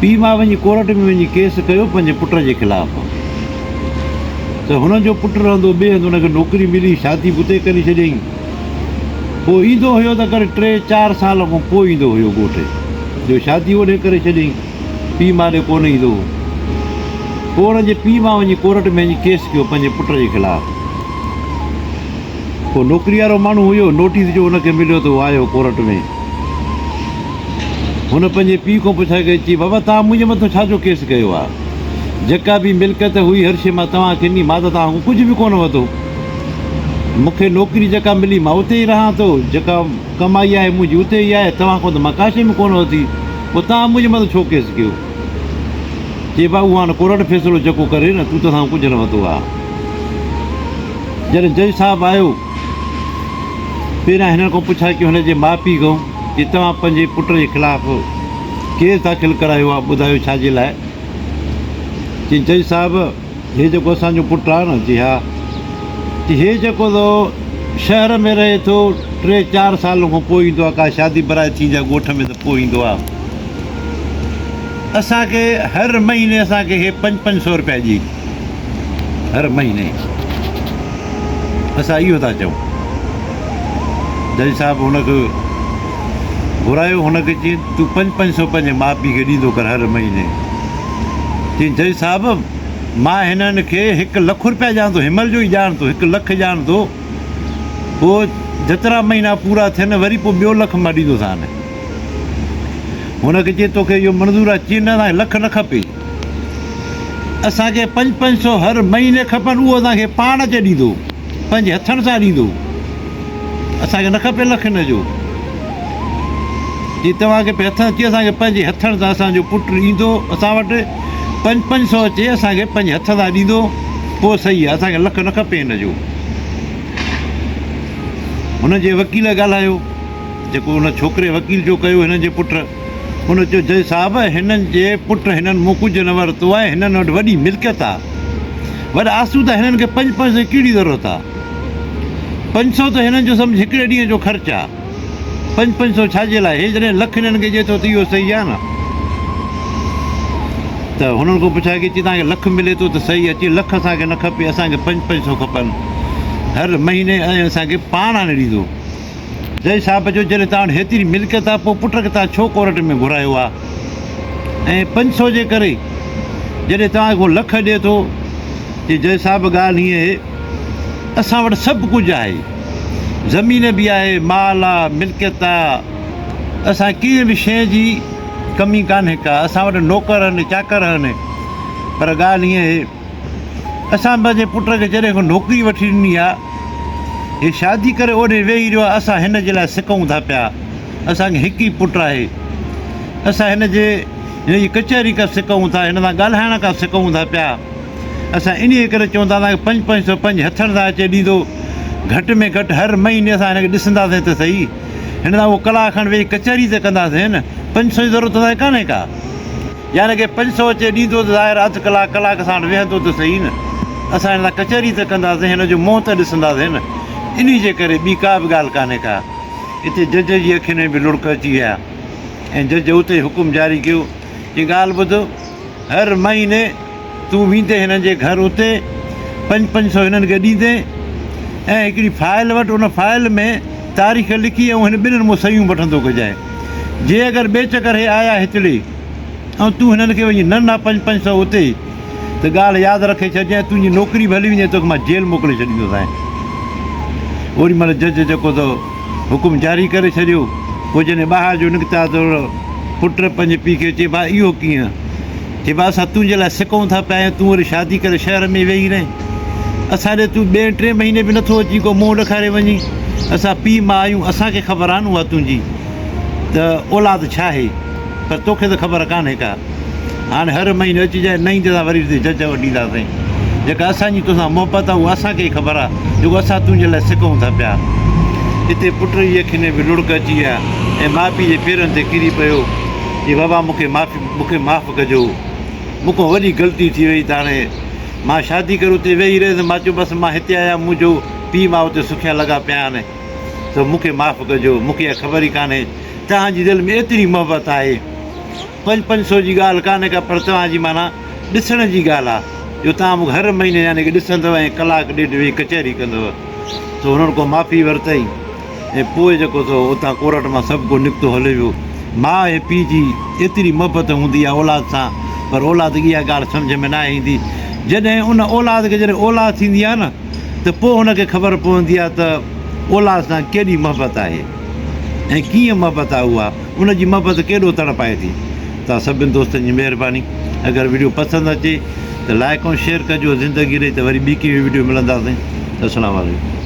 پيء ماء وڃي ڪورٽ ۾ وڃي ڪيس ڪيو پنهنجي پٽ جي خلاف ته هن جو پٽ رهندو ٻئي هنڌ هن کي نوڪري ملي شادي به اتي ڪري ڇڏيائين. پوء ايندو هيو ته ڪري ٽي چار سال کان پوء ايندو هيو ڳوٺ جو شادي اوڏي ڪري ڇڏيائين پيء ماء ڏي ڪونه ايندو هو. پوء هن جي پيء ماء وڃي ڪورٽ ۾ وڃي ڪيس ڪيو پنهنجي پٽ جي خلاف. پوء نوڪري وارو ماڻهو هيو نوٽيس جو هن کي مليو ته هو آيو ڪورٽ ۾. هن پنهنجي پيء کان پڇا ڪئي چي بابا توهان منهنجي مٿان ڇا جو ڪيس ڪيو آهي؟ جيڪا به ملڪيت هئي هر شيء مان توهان کي ڏني مان ته توهان کان ڪجهه به ڪونه ورتو. مون کي نوڪري جيڪا ملي مان اتي ئي رهان ٿو، جيڪا ڪمائي آهي منهنجي اتي ئي آهي، توهان کان ته مان ڪا شيء به ڪونه ورتي، پوء توهان منهنجي مٿان ڇو ڪيس ڪيو؟ چي ڀاء اهو هاڻ ڪورٽ فيصلو جيڪو ڪري نه، تون ته اسان کان ڪجهه نه ورتو آهي. جڏهن جج صاحب آيو، پهريان هنن کان پڇا ڪيو هن جي ماء پيء کان چي توهان پنهنجي پٽ جي خلاف ڪيس داخل ڪرايو آهي، ٻڌايو ڇا جي لاء؟ چي جج صاحب! هي جيڪو اسان جو پٽ آهي نه، چي ها، چي هي جيڪو ٿو شهر ۾ رهي ٿو، ٽي چار سالن کان پوء ايندو آهي، ڪا شادي برائي ٿيندي آهي ڳوٺ ۾ ته پوء ايندو آهي. اسان کي هر مهيني اسان کي هي پنج پنج سو روپيا ڏئي، هر مهيني. اسان اهو ٿا چئون. جج صاحب هن کي گهرايو، هن کي چيائين تون پنج پنج سو پنهنجي ماء پيء کي ڏيندو ڪر هر مهيني. چيائين جج صاحب! مان هنن کي هڪ لک روپيا ڏيان ٿو، هن مهل جو ئي ڏيان ٿو، هڪ لک ڏيان ٿو، پوء جيترا مهينا پورا ٿين وري پوء ٻيو لک مان ڏيندوسان. هن کي چيائين توکي اهو منظور آهي؟ چيائين نه اسان کي لک نه کپي، اسان کي پنج پنج سو هر مهيني کپن، اهو اسان کي پاڻ اچي ڏيندو، پنهنجي هٿن سان ڏيندو. اسان کي نه کپي لک هن جو. جي توهان کي هٿ اچي اسان کي پنهنجي هٿن سان اسان جو پٽ ايندو اسان وٽ پنج پنج سو اچي اسان کي پنهنجي هٿ سان ڏيندو پوء صحيح آهي اسان کي لک نه کپي هن جو. هن جي وڪيل ڳالهايو جيڪو ان ڇوڪري وڪيل جو ڪيو هنن جي پٽ هن چيو جج صاحب هنن جي پٽ هنن مون ڪجهه نه ورتو آهي هنن وٽ وڏي ملڪيت آهي وڏا آسودا هنن کي پنج پنج سو جي ڪهڙي ضرورت آهي. 500 ته هنن جو سمجهه هڪڙي ڏينهن جو خرچ آ. پنج پنج سو ڇا جي لاء؟ هي جڏهن لک هنن کي ڏئي ٿو ته اهو صحيح آ نه؟ ته هنن کان پڇا ڪئي چي توهان کي لک ملي ٿو ته صحيح آ؟ چي لک اسان کي نه کپي اسان کي پنج پنج سو کپن هر مهيني ۽ اسان کي پاڻ آڻي ڏيندو. جج صاحب چيو جڏهن توهان وٽ هيتري ملڪيت آ پوء پٽ کي توهان ڇو ڪورٽ ۾ گهرايو آ ۽ 500 جي ڪري جڏهن توهان کي هو لک ڏئي ٿو. چي جج صاحب ڳالهه هيئن اهي اسان وٽ سڀ ڪجهه آهي، زمين به آهي، مال آ، ملڪيت آ، اسان ڪنهن به شيء جي ڪمي ڪانهي ڪا، اسان وٽ نوڪر آهن، چاڪر آهن، پر ڳالهه هيئن اهي اسان پنهنجي پٽ کي جڏهن کان نوڪري وٺي ڏني آ، هي شادي ڪري اوڏي ويهي رهيو آ، اسان هن جي لاء سڪون ٿا پيا، اسان کي هڪ ئي پٽ آهي، اسان هن جي هن جي ڪچهري کان سڪون ٿا، هن سان ڳالهائڻ کان سڪون ٿا پيا. اسان انهيء ڪري چئون ٿا ته پنج پنج سو پنهنجي هٿن سان اچي ڏيندو. گهٽ ۾ گهٽ هر مهيني اسان هن کي ڏسنداسين ته سهي. هن سان اهو ڪلاڪ کن ويهي ڪچهري ته ڪنداسين نه. 500 جي ضرورت اسان کي ڪانهي ڪا. يا هن کي 500 اچي ڏيندو ته ظاهر اڌ ڪلاڪ ڪلاڪ اسان وٽ ويهندو ته سهي نه. اسان هن سان ڪچهري ته ڪنداسين، هن جو منهن ته ڏسنداسين نه. انهيء جي ڪري ٻي ڪا به ڳالهه ڪانهي ڪا. اتي جج جي اکين ۾ به لڙڪ اچي ويا ۽ جج اتي ئي حڪم جاري ڪيو، چي ڳالهه ٻڌ! هر مهيني تون ويندين هنن جي گهر اتي پنج پنج سو هنن کي ڏيندين ۽ هڪڙي فائل وٺ ان فائل ۾ تاريخ لکي ۽ هن ٻنهن مون صحيحون وٺندو ڪجانء جي اگر ٻئي چڪر هي آيا هتڙي ۽ تون هنن کي وڃي نه ڏنا پنج پنج سو اتي ته ڳالهه ياد رکي ڇڏجانء تنهنجي نوڪري به هلي ويندي ۽ توکي مان جيل موڪلي ڇڏيندوسانء. اوڏي مهل جج جيڪو ته حڪم جاري ڪري ڇڏيو. پوء جڏهن ٻاهر جو نڪتا ته پٽ پنهنجي پيء کي چئي، ڀاء اهو ڪيئن؟ چئي، ڀاء اسان تنهنجي لاء سڪون ٿا پيا ۽ تون وري شادي ڪري شهر ۾ ويهي رهين. اسان ڏي تون ٻئين ٽئين مهيني به نٿو اچين ڪو منهن ڏکاري وڃين. اسان پيء ماء آهيون، اسان کي خبر آهي نه اها تنهنجي ته اولاد ڇا آهي، پر توکي ته خبر ڪانهي ڪا. هاڻي هر مهيني اچجانء، نه ايندين ته وري هتي جج وٽ اينداسين. جيڪا اسان جي توسان محبت آهي، اها اسان کي ئي خبر آهي، جيڪو اسان تنهنجي لاء سڪون ٿا پيا. اتي پٽ جي اکين ۾ به لڙڪ اچي ويا ۽ ماء پيء جي پيرن تي ڪري پيو، چي بابا مون کي معافي مون کي معاف ڪجو، مون کان وڏي غلطي ٿي وئي ته هاڻي مان شادي ڪري اتي ويهي رهيس، مان چيو بس مان هتي آهيان، منهنجو پيء ماء اتي سکيا لڳا پيا آهن، سو مون کي معاف ڪجو، مون کي اها خبر ئي ڪانهي، توهان جي دل ۾ ايتري محبت آهي. پنج پنج سو جي ڳالهه ڪانهي ڪا پر توهان جي معنيٰ ڏسڻ جي ڳالهه آ جو توهان مون کي هر مهيني يعني ڪه ڏسندؤ ۽ ڪلاڪ ڏيڍ ويهي ڪچهري ڪندؤ. سو هنن کان معافي ورتائين ۽ پوء جيڪو سو اتان ڪورٽ مان سڀ ڪو نڪتو هليو ويو. ماء ۽ پيء جي ايتري محبت هوندي آ اولاد سان پر اولاد کي اها ڳالهه سمجهه ۾ ناهي ايندي. جڏهن ان اولاد کي جڏهن اولاد ٿيندي آ نه ته پوء هن کي خبر پوندي آ ته اولاد سان ڪيڏي محبت آهي ۽ ڪيئن محبت آ اها ان جي محبت ڪيڏو تڙپائي ٿي. توهان سڀن دوستن جي مهرباني اگر وڊيو پسند اچي ته لائڪ ۽ شيئر ڪجو زندگي رهي ته وري ٻي ڪنهن وڊيو ملنداسين السلام عليڪم.